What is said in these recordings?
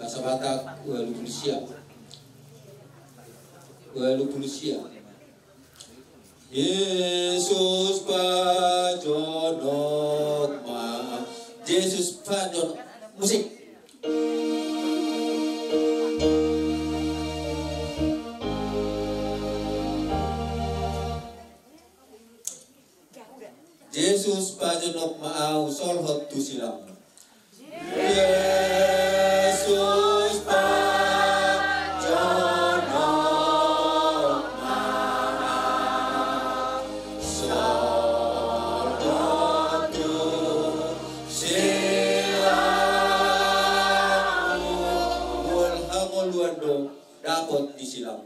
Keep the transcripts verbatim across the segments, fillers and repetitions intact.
Bahasa Batak, ualu pulu sia. Ualu pulu sia. Jesus pajonok ma. Jesus pajonok. Musik. Jesus pajonok ma au, solhot tu silang. Jesus pajonok ma au, solhot tu silang. Mual hangoluan do dapot di silang.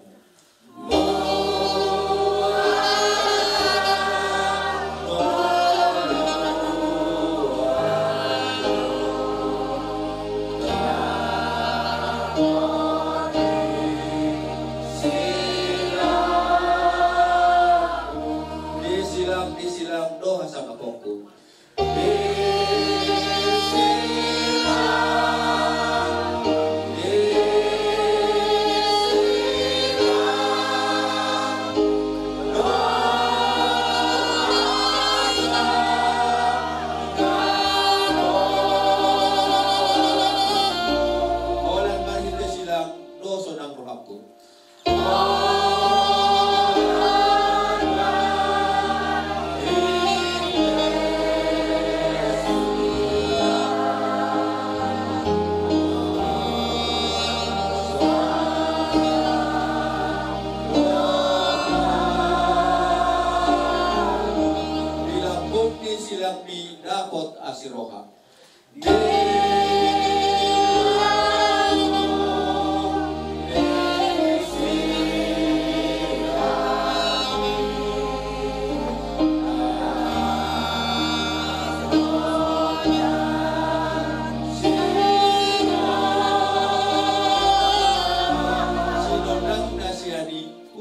Di silang, di silang do hasangapongku. Holan marhite silang do sonang rohangku. Di lambung ni silangmi dapot asi roha.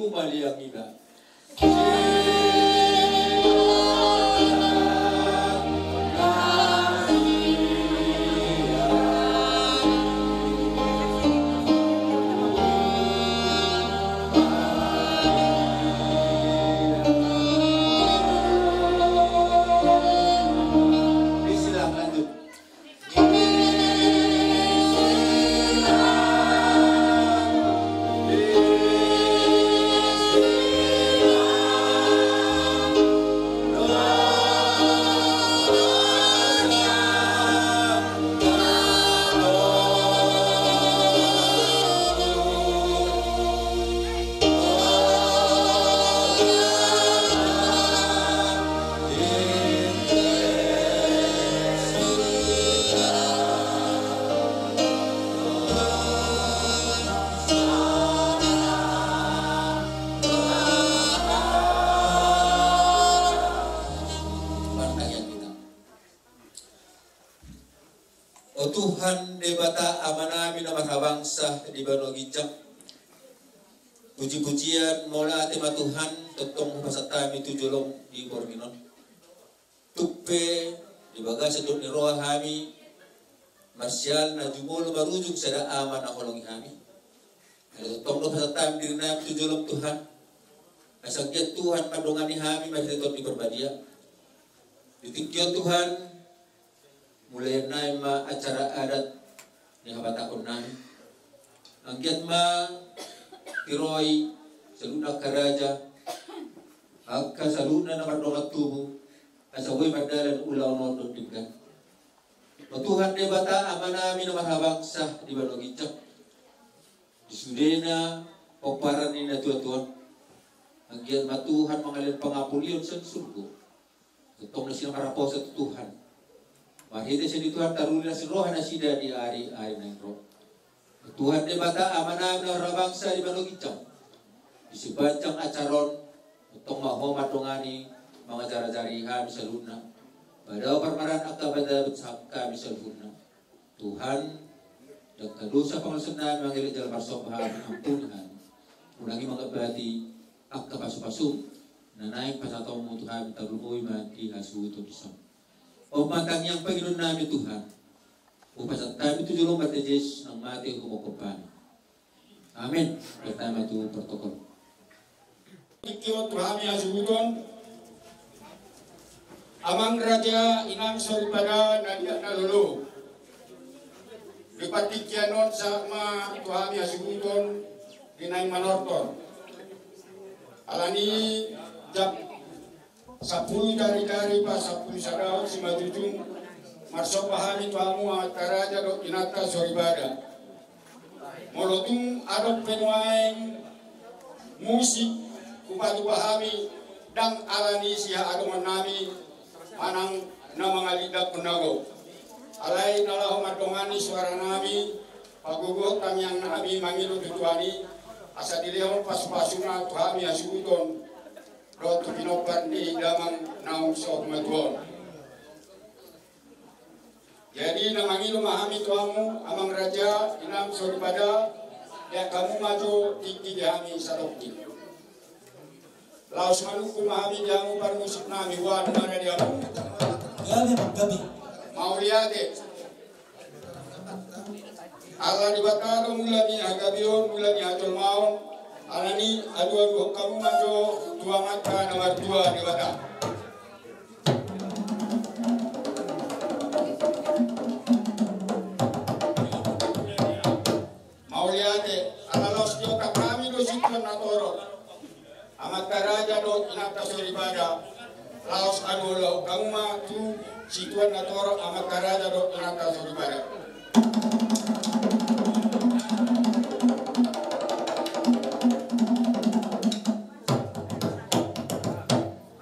Martangiang hita. O Tuhan Debata Amanami na marhabangsa di banua ginjang, puji-pujian mauliate ma Tuhan, tongtong hupasahat hami tu jolom di borngin on. Tung pe di bagasan dohot ni roha hami, marsial na jumolo marujung sada ama na holongi hami. Ai tongtong do pasahat hami dirinami tu jolom Tuhan. Asa anggiat Tuhan mandongani hami marhite Tondi Parbadia. Di tingki on Tuhan, mulai nai ma acara adat ni habatahononnami. Anggiat ma tiroi saluhutna angka raja, angka saluhutna na mardongan tubu, asa boi mardalan ulaon on dohot denggan. O Tuhan Debata Amanami na marhabangsa di banua ginjang, di sudena pomparan ni natua-tua, anggiat ma Tuhan mangalehon pangapulion sian surgo. Tongtong nasida marhaposan tu Tuhan. Marhite sian i Tuhan taruli nasida roha nasida di ari-ari na naeng ro. Tuhan Debata Amanami na marhabangsa di banua ginjang, di sepanjang acara on, tongtong ma Ho mandongani, mangajar-ajari hami saluhutna. Padaohon parmaraan angka pangadameton hami saluhutna. Tuhan, dangka dosa pangalaosion nami, mangelek jala marsomba hami, ampuni hami. Unang i mangambati angka pasu-pasum na naeng pasahatonmu tu hami, tarlumobi ma di hasuhuton dison. On ma tangiang pangidoannami Tuhan. Hupasahat hami tu jolo ma tu Jesus, nang mate humophop hami. Amen. Pertama tu protokol. Tingki on tu hami hasuhuton. Amang raja, inang soripada, na liat na lolo. Di partingkian on sahat ma tu hami hasuhuton di naeng manortor. Alani jam sampulu jari-jari pasampulu sada on simanjujung, marsomba hami tu hamu amanta raja dohot inanta soripada. Molo tung adong pe nuaeng musik hupatupa hami, ndang alani sihaadongan nami manang na mangalindangkon na gok. Alai na laho mandongani suara nami, pagogohon tangiang nami mangido tu Tuhan i, asa dilehon pasu-pasuna tu hami hasuhuton dohot tu pinompar ni damang naung saur matua on. Jadi na mangido ma hami tu hamu amang raja, inang soripada, liat hamu ma jo tingki di hami sadongkin. Laos manungkun ma hami di hamu parmusik nami, hualu ma di hamu. Gabe, gabe. Mauliate. Ala Debata do mula ni hagabeon, mula ni hajolmaon. Alani adu-aduhon hamu ma jo tu Amanta na martua Debata. Mauliate, ala laos diontang hami do situan na torop. Amanta raja dohot inanta soripada, laos adu-aduhon hamu ma tu situan na torop amanta raja dohot inanta soripada.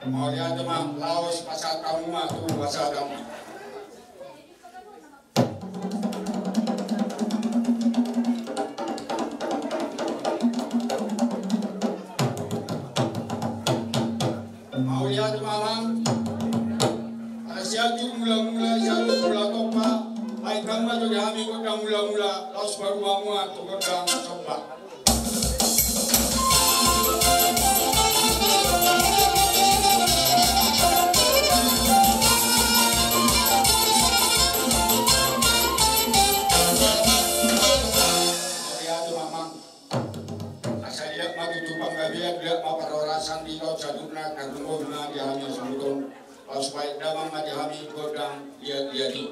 Mauliate ma, laos pasahat hamu ma tu pasahat hamu. Mauliate ma amang. Ala Sianjur Mula-mula, Sianjur Mula Tompa. Baen hamu ma jo di hami gondang mula-mula, laos paboa hamu ma tu gondang somba. Mauliate ma amang. Asa liat ma tutu panggabean, liat ma parhorasan di laut saluhutna, tarlumobi ma di hami hasuhuton, laos baen damang ma di hami gondang liat-liat i.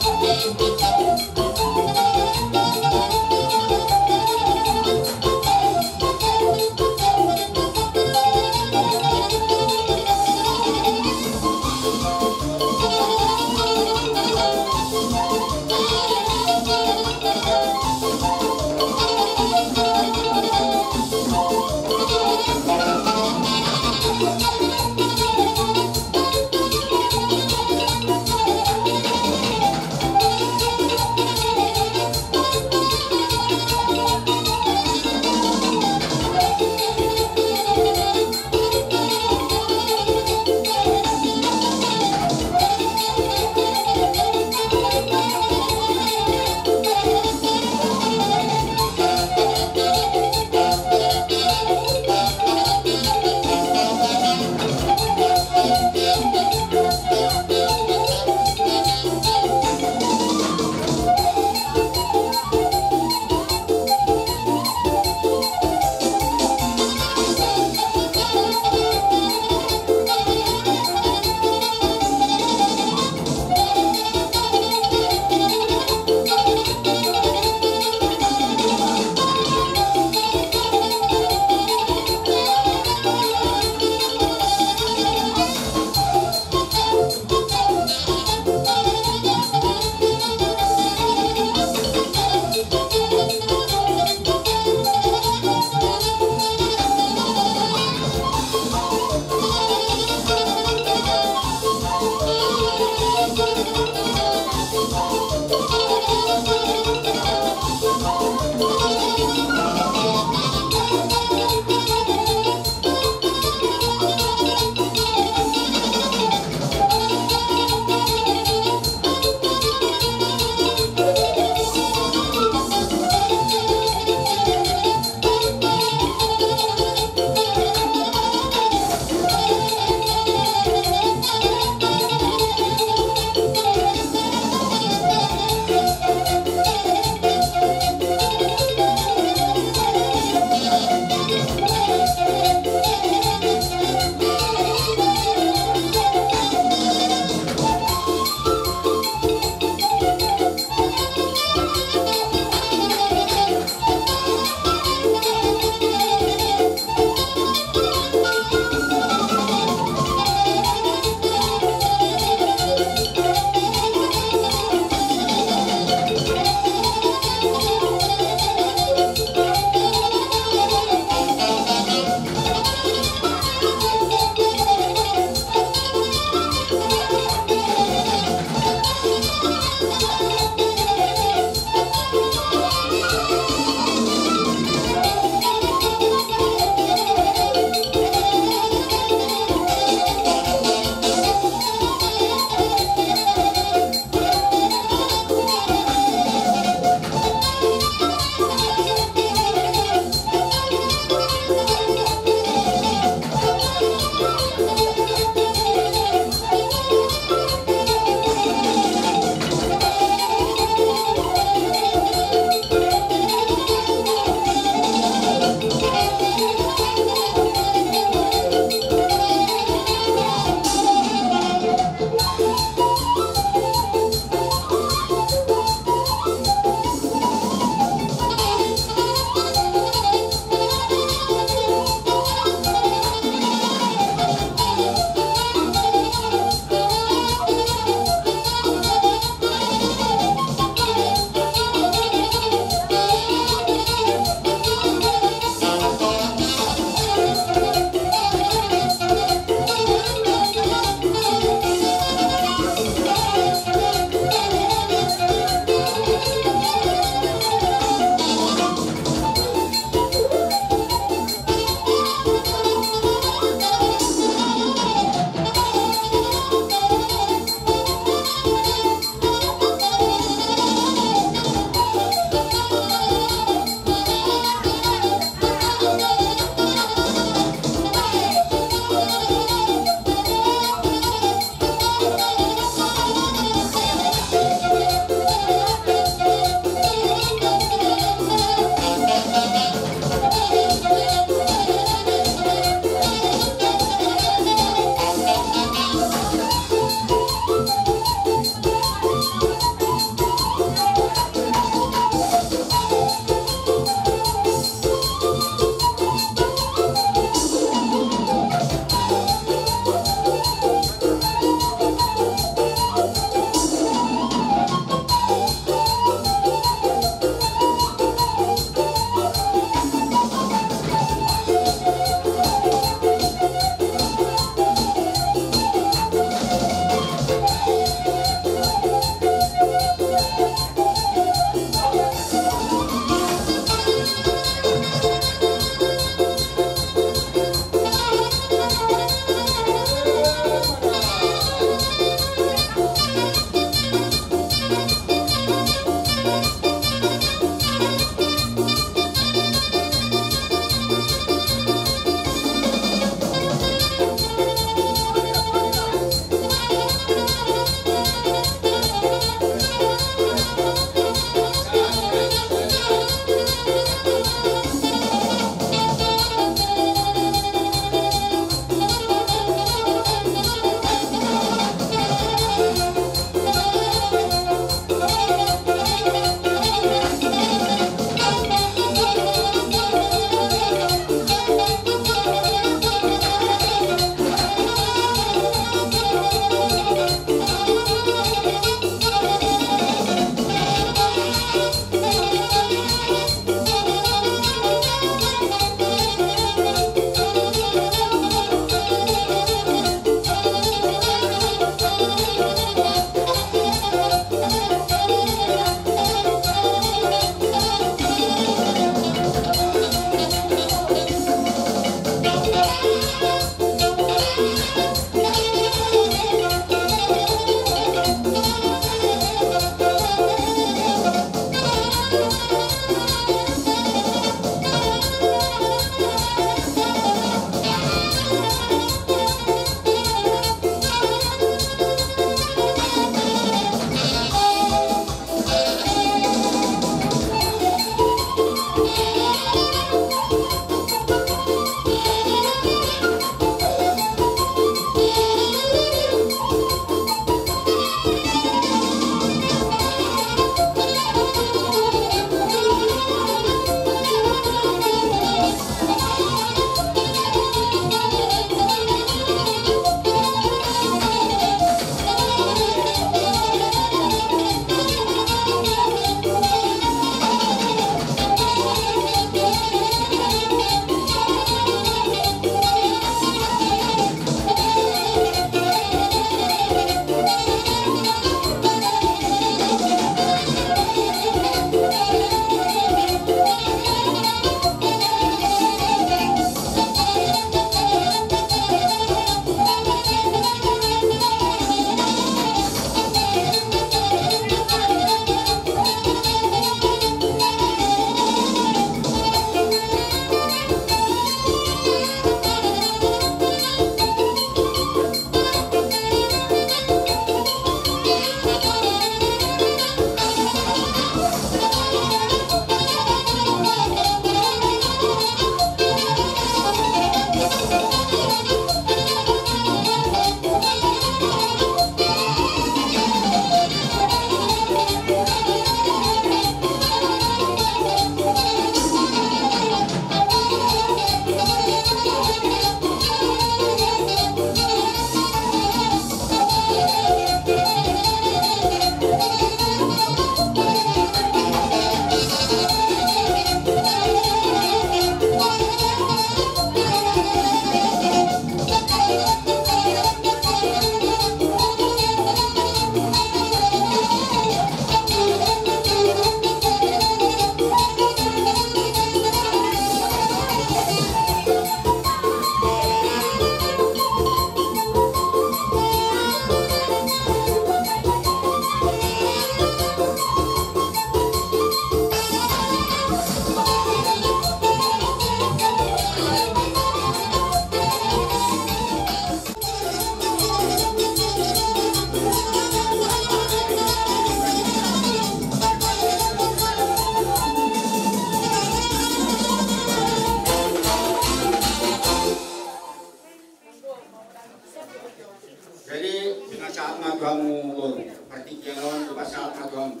Sahat ma tu hamu, partingkian on, sahat ma tu hamu.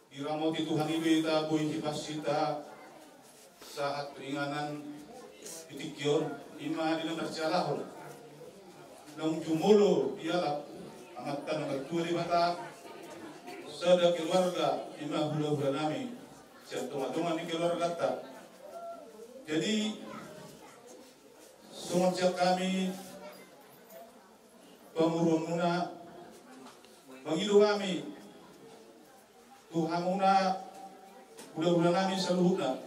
Diramoti Tuhan i do hita, boi hipas hita sahat tu inganan di tingki on, i ma di na marsialahon. Naung jumolo dialap Amanta na martua Debata, sada keluarga, i ma hulahulanami sian tongatonga ni keluarganta. Jadi songon sian hami pamoruonmuna, mangido hami tu hamuna hulahulanami saluhutna.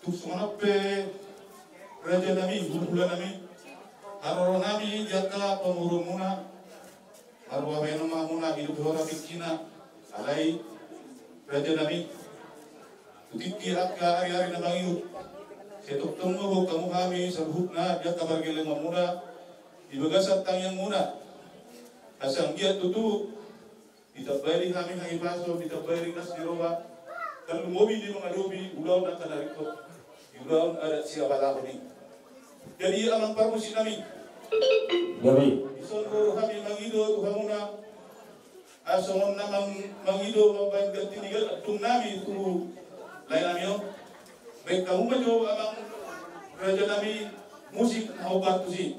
Tung songon on pe rajanami, hulahulanami, haroronami di angka pamoruonmuna, marhua bahenon ma hamuna, ido pe hora tingkina, alai rajanami, tu tingki angka ariari na mangihut, sai tongtong ma boan hamu hami saluhutna di angka pargellengonmuna di bagasan tangiangmuna. Asa anggiat tutu ditambai di hami hahipason, ditambai ringgas ni roha, tarlumobi di mangadopi ulaon angka na ringkot, di ulaon adat sihabatahon i. Jadi amang parmusiknami, gabe dison ro hami mangido tu hamuna, asa songon na mang-, mangido mambahen ganti ni gantungnami tu laenami on. Bahen hamu ma jo amang rajanami musik na hombar tusi.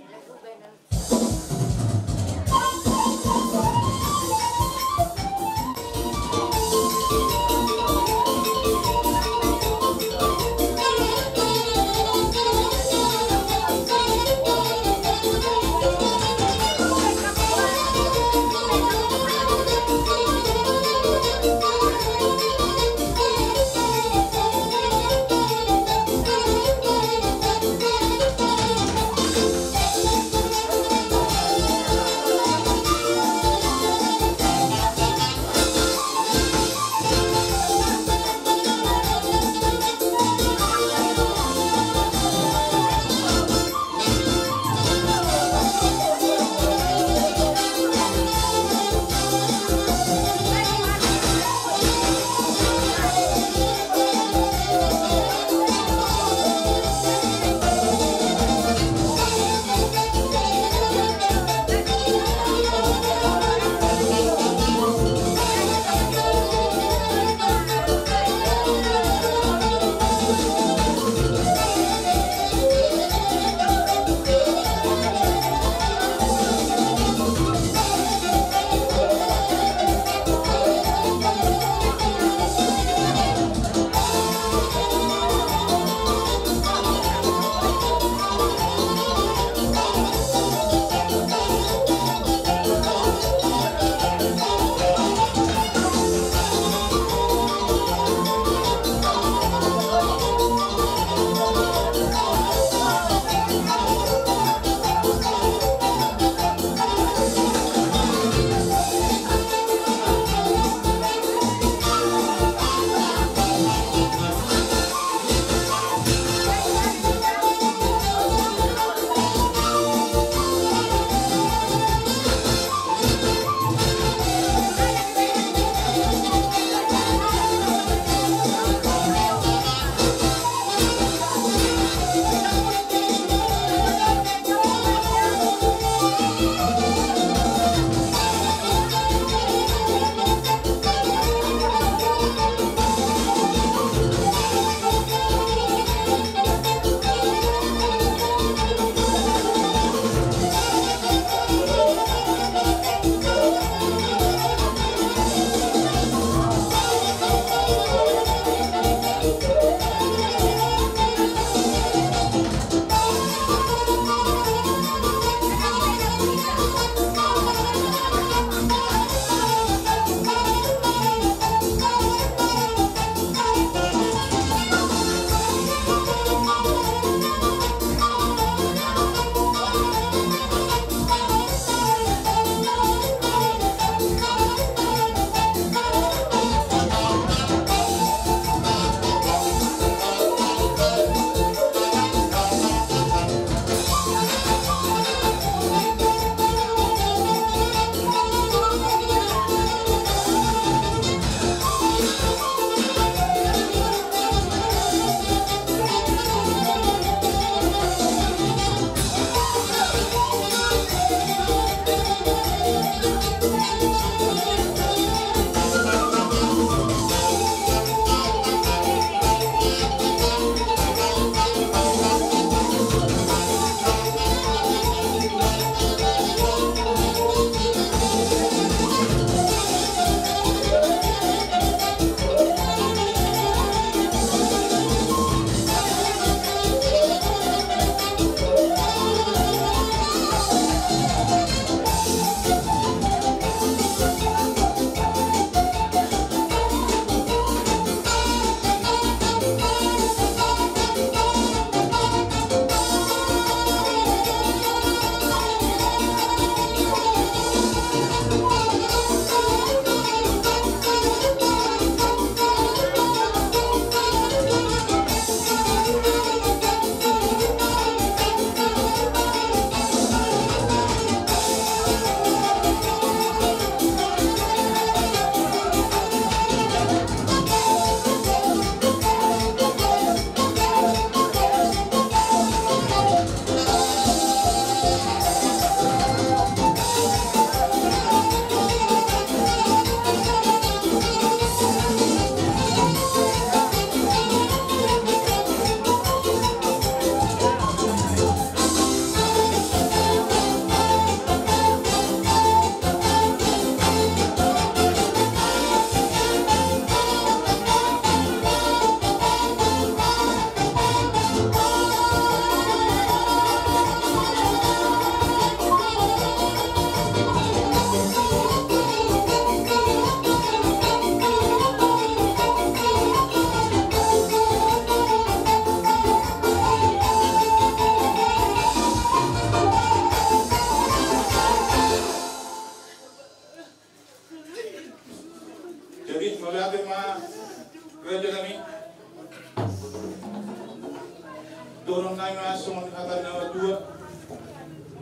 Ai ma songon hata ni natuatua,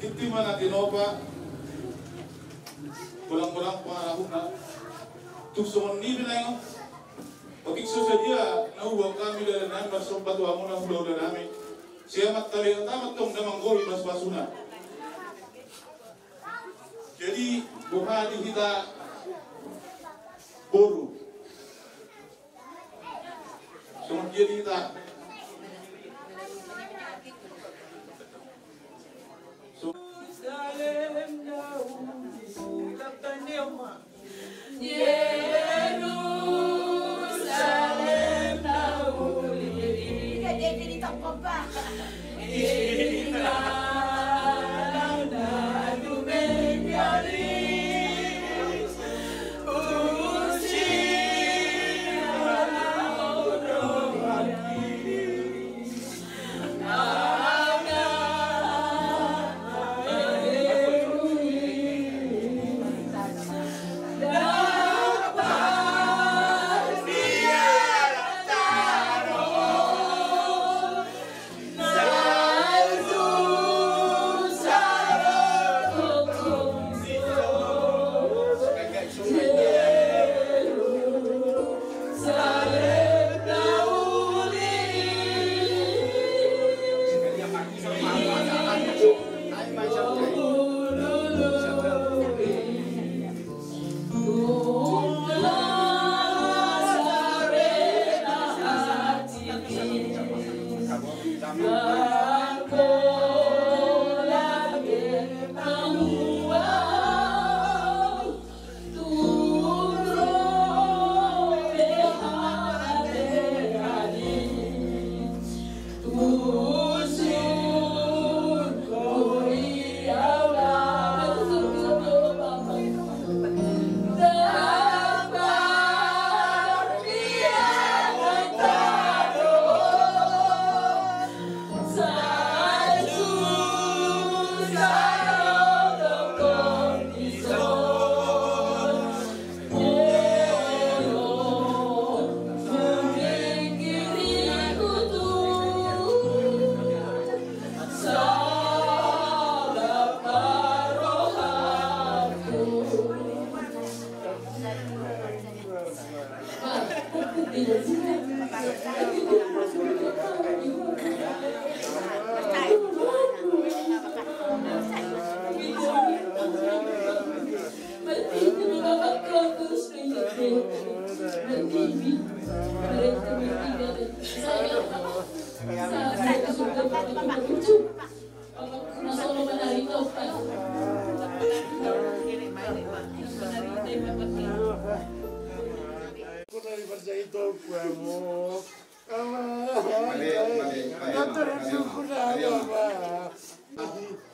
tingki ma na tinopa, godang-godang pangarahutna. Tung songon i pe na i, otik so sadia na huboan hami dalan nami marsomba tu hamuna hulahula nami. Sai ma tabereng ma tong na manggohi pasupasuna. Jadi boha di hita boru? Songon dia di hita. So-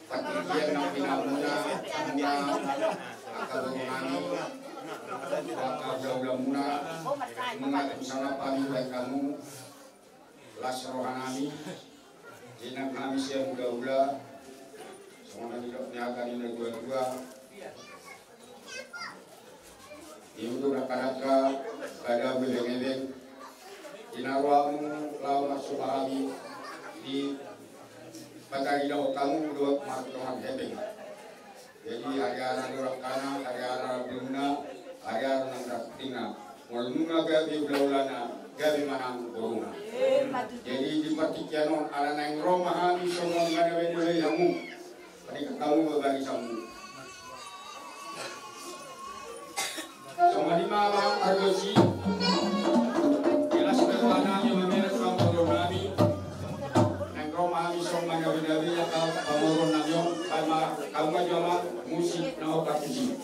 Partingkian na pinamuna, hamuna, angka boru nami, angka hulahula muna, nunga tu sangap hami baen hamu, las roha nami, inang hami sian hulahula, songon na nidok ni angka ni natuatua. Ihutu na kadangka pada bulan hepeng. Ina rohamu laho marsomba hami di pataridaon hamu dohot martongan hepeng. Jadi hariara ni rohangkana, hariara bulungna, hariara nang ratingna. Molo nunga gabe hulahulana, gabe ma nang boruna. Jadi di partingkian on ala naeng ro ma hami songon manabenabei hamu. Panikkat hamu ma barisanmu. Songon i ma amang pargonsi. Di las ni roha nami, mamereng tu amang pargonsi nami. Naeng ro ma hami songon manabenabei angka pamoruon nami on. Baen ma hamu ma jo amang musik na opat tusi.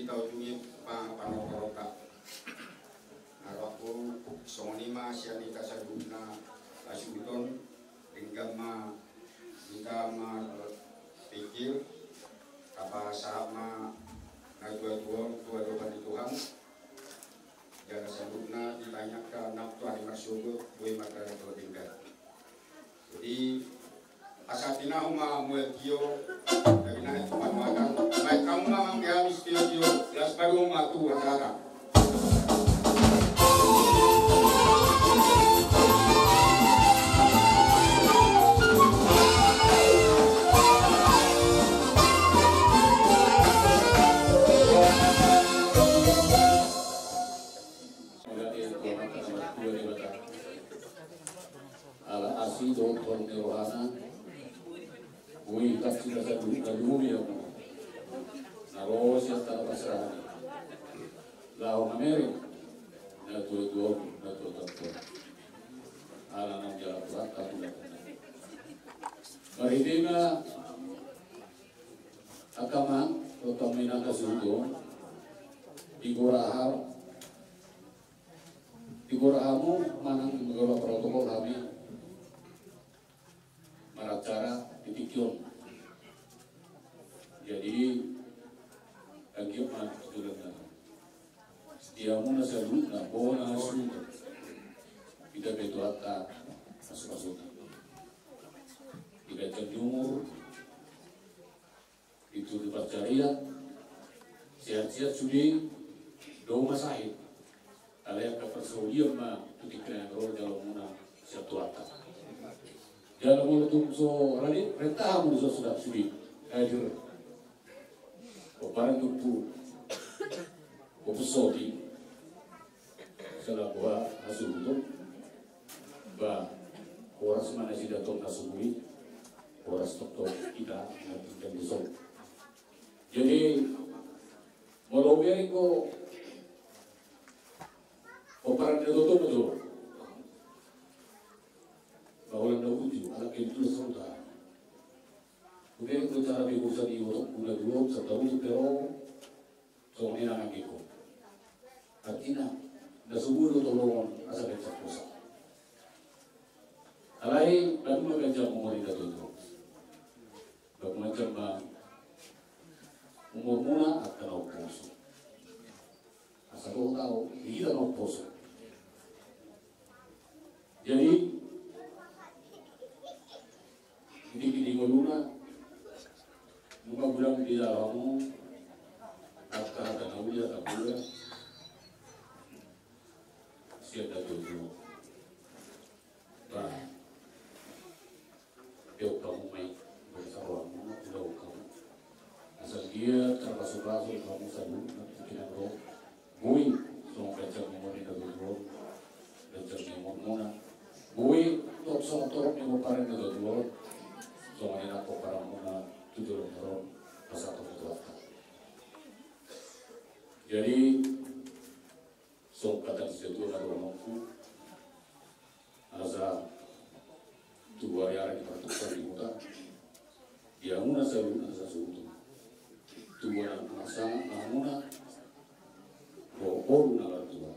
Taujungi pa-, panoporonta. Na ro ahu songon i ma sian hita saluhutna hasuhuton, denggan ma hita marpingkir, tapasahat ma natuatua on tu adopan ni Tuhan. Jala saluhutna ditangiangka nang tu ari marsogot boi mardalan dohot denggan. Jadi, asa tinahu ma mual tio, tapi na itu panuatan. Baik, hamu ma mangke habis tio-tio, las baru ma tu acara. Ala asi dohot holong ni rohana, boi tangkas na saluhutna lumobi hamu na ro sian tano parserahan i laho mamereng natuatua on, natuatua on. Ala naung jala Tuhanta tu dagingna. Marhite ma angka amang dohot inang hasuhuton, digora ha-, digora hamu manang mangalo protokol hami maracara di tingki on. Jadi, anggiat ma tulang na setia muna saluhutna, bona hasuhuton. Ida pe Tuhanta pasu-pasuna. Di ganjang ni umur, di toru ni pansarian, sehat-sehat sude, dao ma sahit. Alai angka parsaulian ma tu tingki na naeng ro jalo muna sian Tuhanta. Jala molo tung so rade, rentaha muna so suda sude hadir pomparan ni Ompu, Ompu Soti, selaku hasuhuton. Ba, horas ma nasida tong na sumuli, horas tongtong hita na tinggal di son. Jadi, molo hubereng ho pomparan ni toto ma jo. Ba holan na uju, ala kebetulan sahuta. Hubereng ho cara pe ho sadi, otok gula duo, satarutu pe ro. Songon i nang anggiku. Artina, na so boi do tolongon asa ganjang hosa. Alai, baen ma ganjang umur ni na tuatua. Baen ma ganjang ma umurmuna angka na umposo. Asa dohot ahu, di hita na umposo. Jadi, di tingki ni ngoluna, nunga godang dijalo hamu angka hata na uli, hata na uli sian na tuatua. Ba, tio hamu ma i, bangsa rohamu, ulaon hamu. Asa dia tarpasupasu hamu saluhutna tu tingki na ro. Boi songon ganjang ni umur ni na tuatua, ganjang ni umurmuna. Boi tong songon torop ni pomparan ni na tuatua, songon i nang pomparanmuna tu joloan ni ari on, pasahathon ni Tuhanta. Jadi, songon hata ni situatua na dohononku, asa tubu ari-ari di partukkoan ni huta, di hamuna saluhutna hasuhuton. Tubu anak marsangap ma hamuna, boru na martua.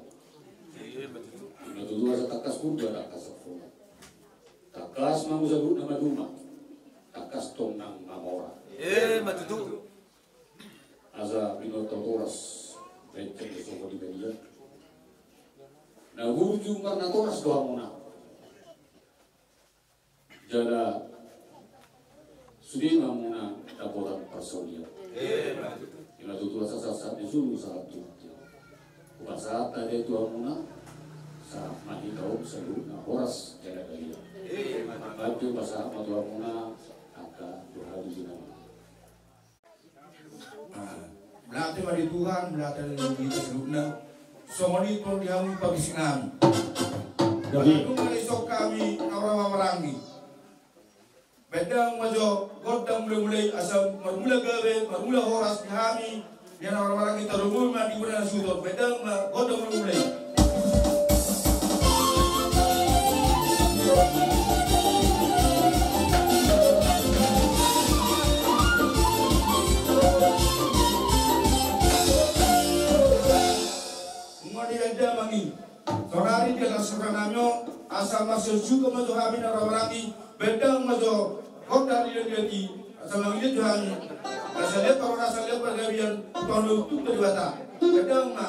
Na tutu asa tangkas purba, tangkas sampurna. Tangkas ma hamu saluhutna maduma, tangkas tong nang mamora. Ima tutu. Asa binoto toras, lenceng do sogo di badia. Na burju marnatoras do hamuna. Jala sude ma hamuna dapotan parsaulian. Ima tutu, asa sahat-sahat ni solu sahat tu ahu. Hupasahat ma i tu hamuna, sahat ma hita on saluhutna horas jala badia. Ima tutu, hupasahat ma tu hamuna angka dohot hatutunan. Mauliate ma di Tuhan, mauliate ma di hita saluhutna. Songon i pe di hamu pabisik nami. Jadi, dung na dison hami na ro marhahamaranggi, baen damang ma jo gondang mulamula i asa marmula gabe, marmula horas di hami. Ia na ro marhahamaranggi, tarlumobi ma di hamuna hasuhuton, baen damang ma gondang mulamula i. Asa marsiusuka ma jo hami na roha maranggi, baen damang ma jo gondang ni liat-liat i, asa mangaliat jo hami. Asa lepa, asa lepa gabean, tano tu Debata. Baen damang ma.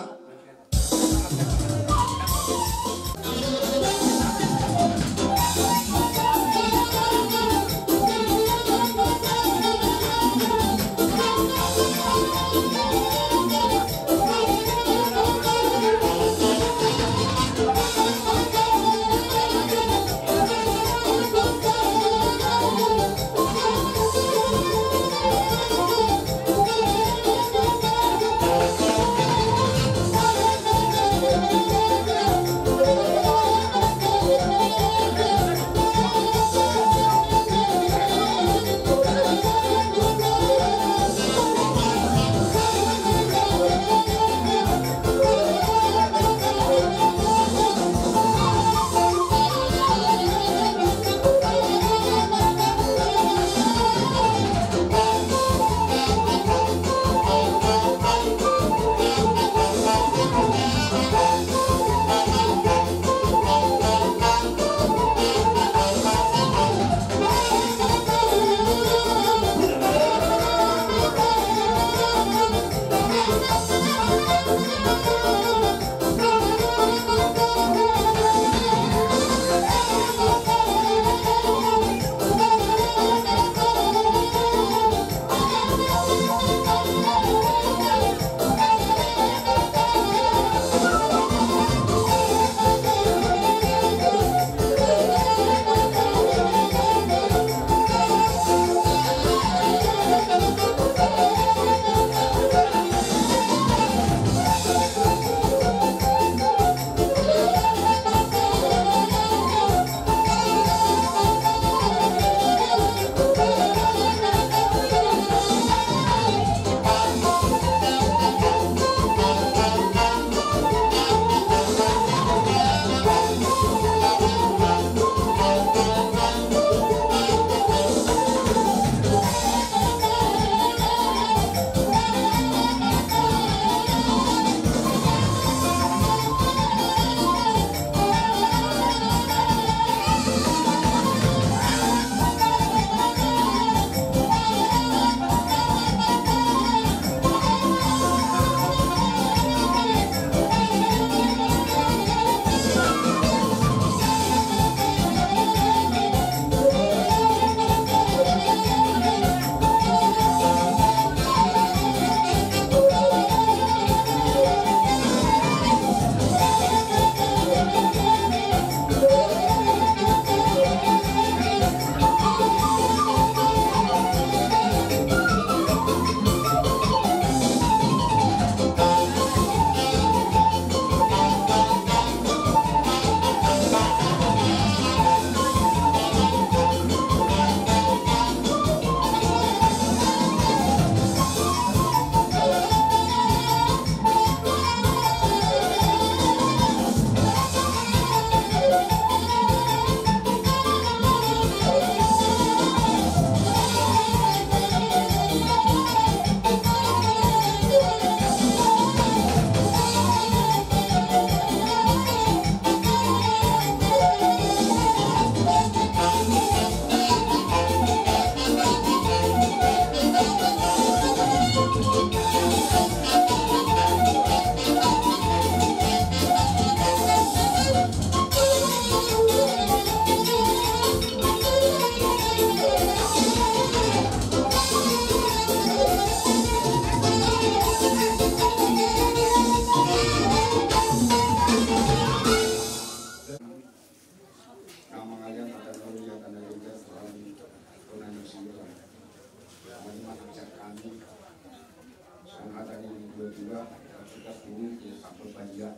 Songon hata ni natuatua, sudah turun ke kapal badia.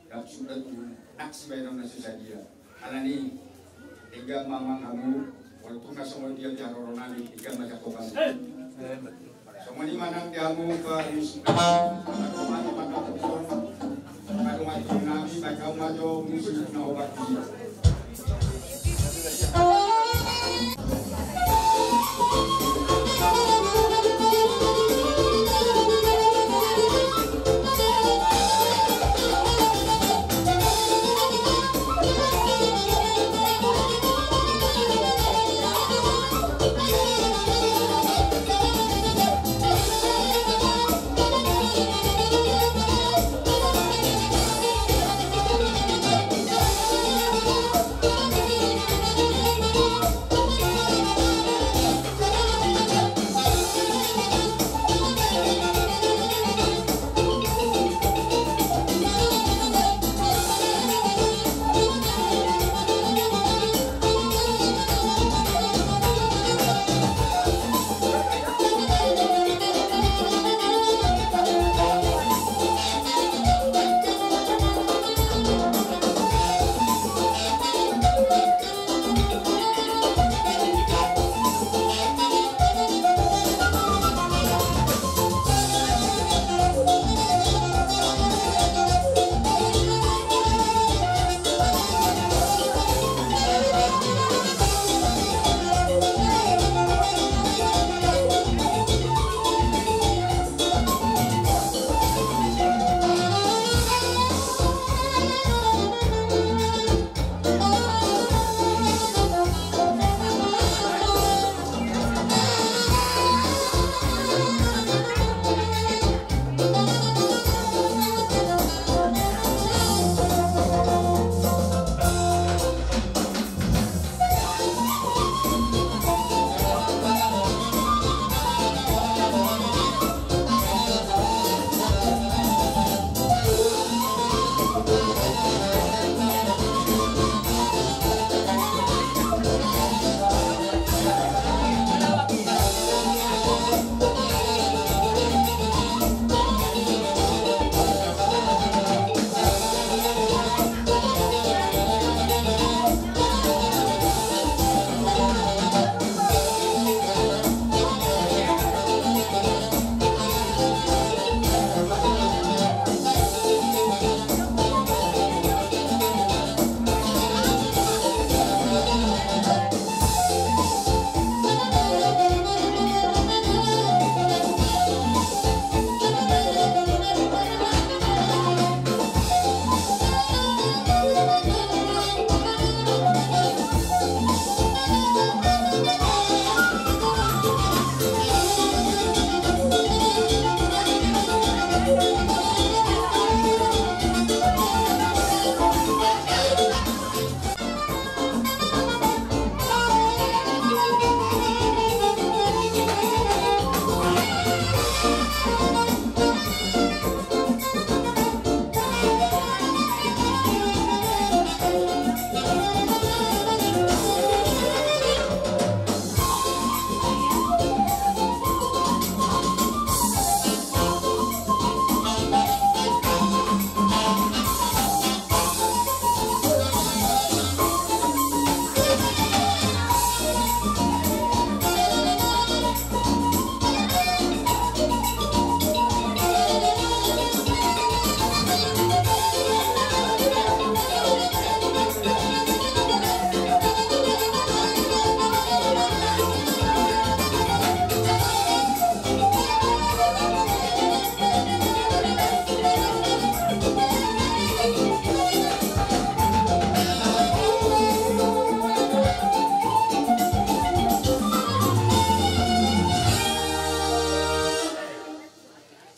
Dan sudah tu aksi baenon na so sadia. Alani i, denggan ma amang hamu, walaupun na songon dia di haroro nami, denggan ma jangkon hamu. Songon i ma nang di hamu pamusik nami, padoman, padoman nami, baen hamu ma jo musik na opat dia.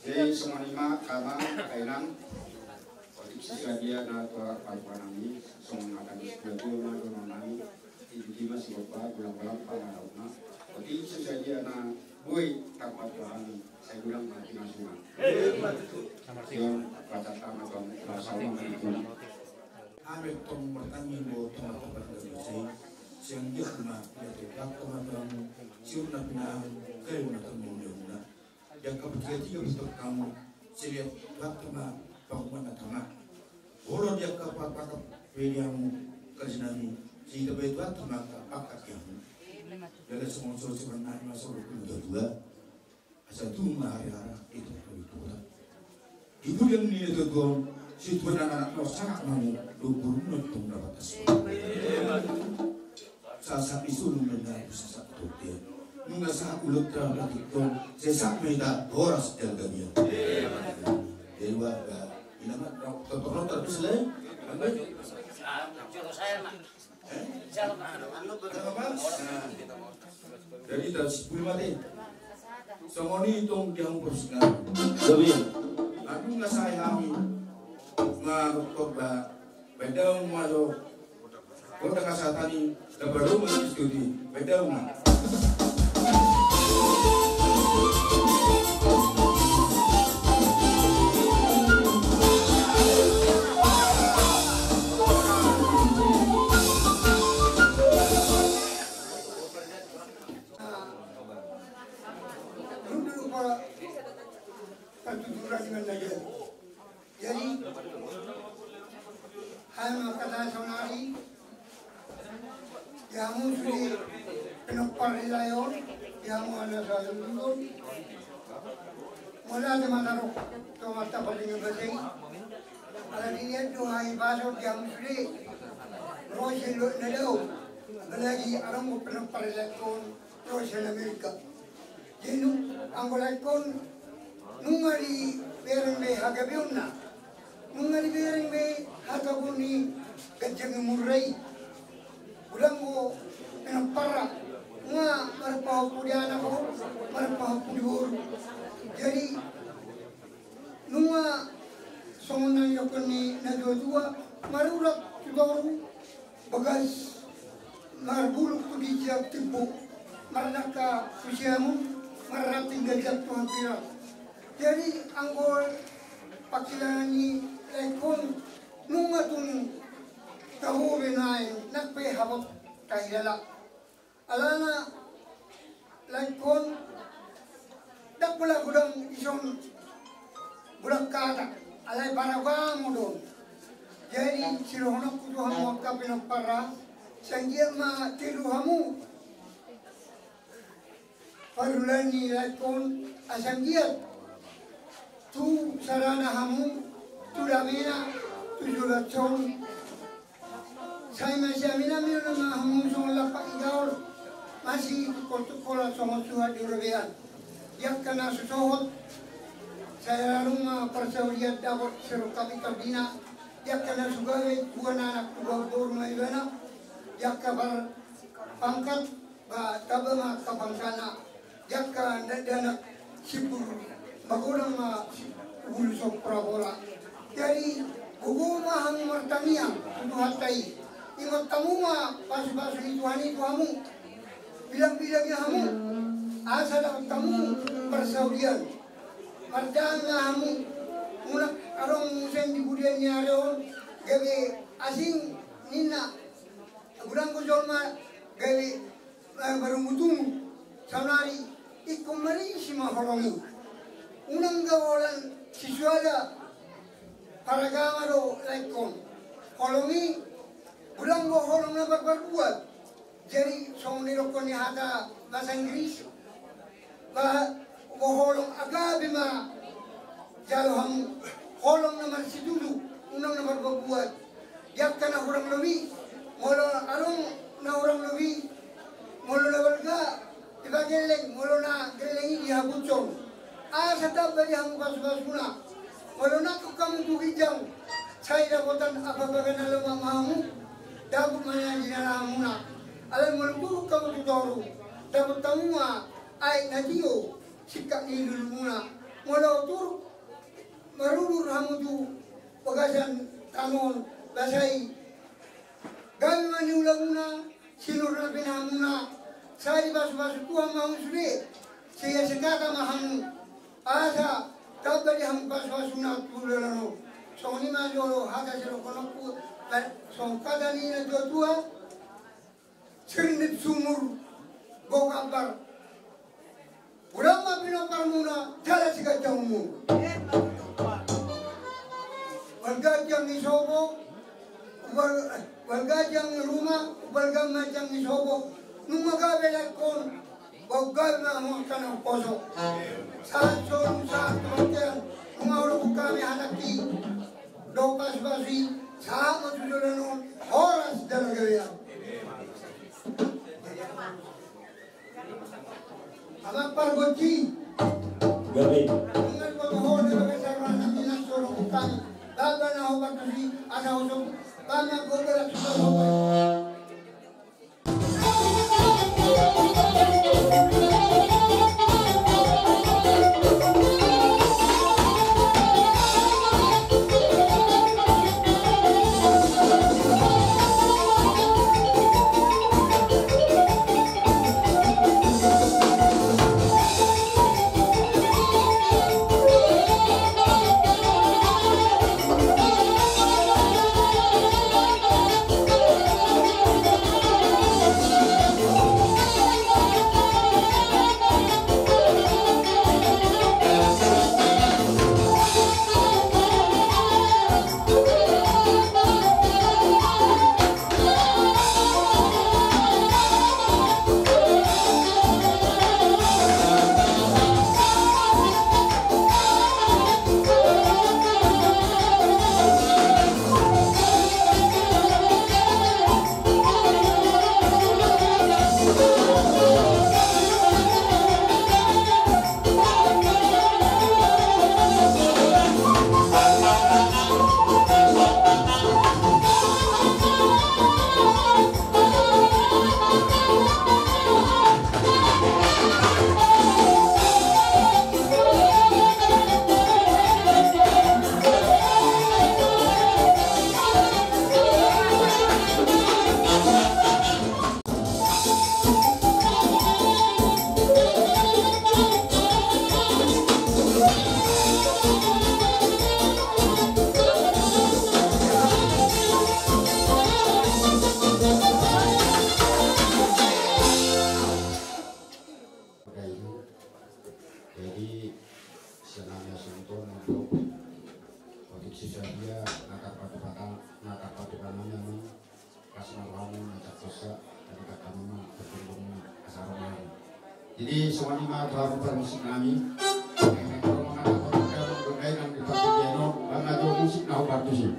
Jadi songon i ma, Amang, Inang. Otik, sadia na tua paruan nami, songon hata ni situatua ma dohonon nami. Tingki ma sigompa, golanggolang pangarahutna. Otik, sadia na boi tampat Tuhan, sai godang ma pinasuna. Sion, baca tama Tuhan, baca tama Tuhan. Amen. Tong martangiang ma di tongatonga ni basa i, sai anggiat ma pinatupahon ma Tuhan, siur na pinahan, kayu na tumbuhon di hamuna. Di angka partigatiga pe tong hamu, sai ditambai Tuhanta ma panguhuman na tama. Molo di angka pangkat pe di hamu, karejo nami, sai ditambai Tuhanta ma angka pangkat di hamu. Jala songon songon sipangidoan ni na saur matua, asa tubu ma hariara di tonga ni huta. Di bulan ni na tuatua on, situan anak na sangap mamu, dua puluh na tong dapat asu. Sahat ni solu mendaku sahat tote. Nunga sahat ulut terang batik tong, sesak meta horas dan gabian. Jadi warga, ina ma, tok tok tok tok tok. Jadi tarsipul mate. Songon i tong di hamu parsisingan. Gabe. Agung na sai hami. Marokok ba. Bedau maso. Kota kasatani. Dapat rumah di studi. Bedau ma. Rundul upa partuturan dengan naga. Jadi hami mangkatai saonari di hamu sude pinompar di lae on, di hamu anak saluhut. Mauliate ma taruhon tu Amanta Pardenggan Basa i. Ala ni i do hami pasahat di hamu sude ro sian luat na dao. Apalagi adong do pinompar di lae on ro sian Amerika. Jadi anggo lae on nunga dibereng be hagabeonna, nunga dibereng be hata ni ganjang ni umurna i. Godang do pinomparna, nunga marpahompu di anak, nunga marpahompu di boru. Jadi nunga songon na nidok ni na tuatua, marulak tu toru bagas marbulung tu ginjang timbo, marnangka tu siamun, marranting ganjang tu hambirang. Jadi anggo pangkilalaan ni lae on nunga tung tabo be nuaeng, nang pe habot tahilala. Alana lae on ndang pola godang dison godang hata, alai paragama do on. Jadi sidohononku tu hamu angka pinomparna, sai anggiat ma tolu hamu parulaon ni lae on, asa anggiat tu sarana hamu, tu damena, tu joloan on. Sai masiaminaminan ma hamu songon lampak ni gaol, masitungkoltungkolan songon suhat di robean. Di angka na so sohot, sai adong ma parsaulian dapot sirongkap i tondina. Di angka na so gabe, tubuan anak, tubuan boru ma ibana. Di angka parpangkat, ba taba ma angka bangsana, di angka dakdanak simpul, magodang ma si-, ulos sompra bola. Jadi gogo ma hami martangiang tu Tuhanta i. Ingot hamu ma pasupasu ni Tuhan i tu hamu. Bilangbilangi hamu asa dapot hamu parsaulian. Martangiang ma hamu. Mulak adong muse di pudian ni ari on gabe asing ninna. Godang do jolma gabe marungutungut. Saonari ingkon marisi ma holong i. Unang gabe holan sisada paragama do lae on. Holong i godang do holong na marparbuat. Jadi songon nidokhon ni hata bahasa Inggris, ba, ba holong agape ma jalo hamu, holong na marsitutu, unang na marbuatbuat. Di angka na hurang lobi, molo adong na hurang lobi, molo na balga dipagelleng, molo na gelleng i dihabushon. Asa tamba di hamu pasupasuna. Molo nangkok hamu tu ginjang, sai dapotan ampapaga na lomak ma hamu, dapot ma na jinalahanmuna. Alai molo guruk hamu tu toru, dapot hamu ma aek na tio singkat ni lulumuna. Molo tung marudur hamu tu bagasan tano on, basa i gabe ma niulamuna, sinur na pinahanmuna, sai dipasupasu Tuhan ma hamu sude, sai sitata ma hamu, asa tamba di hamu pasupasuna tu joloan on. Songon i ma jolo hata sidohononku, eh, songon hata ni natuatua. Sirnip sumur, gok ambar. Unang ma pinomparmuna jala siganjangmuna. Umbalga ganjang ni sopo, umbal-, umbalga ganjang ni ruma, umbalga ma ganjang ni sopo. Nunga gabe laengkon, bau gabe ma hamu angka na umposo. Sahat solu, sahat tu bontean, nunga hudok hami hatangki. Dohot pasupasu i, sahat ma tu joloan on, horas jala gabe. Amang pargonsi. Gabe. Nunga dipaboa ho di bagasan roha nami na so hudok hami. Baba na hombar tusi, asa husung. Baba na hombar tusi. Jadi, sian hami songon on, untuk otik si sadia na tarpatupa-, na tarpatupa nami, pas na rohamu na tartosa, tadi kata mama bertemu asa rohamu. Jadi, songon i ma tu hamu parmusik nami. Nang di parmusik na hombar tusi.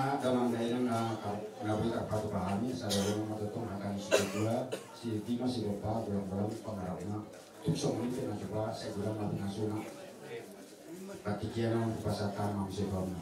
Damang dainang na boi tarpatupa hami, sada ulang ma tongtong hata ni situa, sitima sigompa, golang-golang pangarahutna. Tung songon i pe na coba sai godang ma pinasuna. Partingkian on hupasahat ma muse tu hamuna.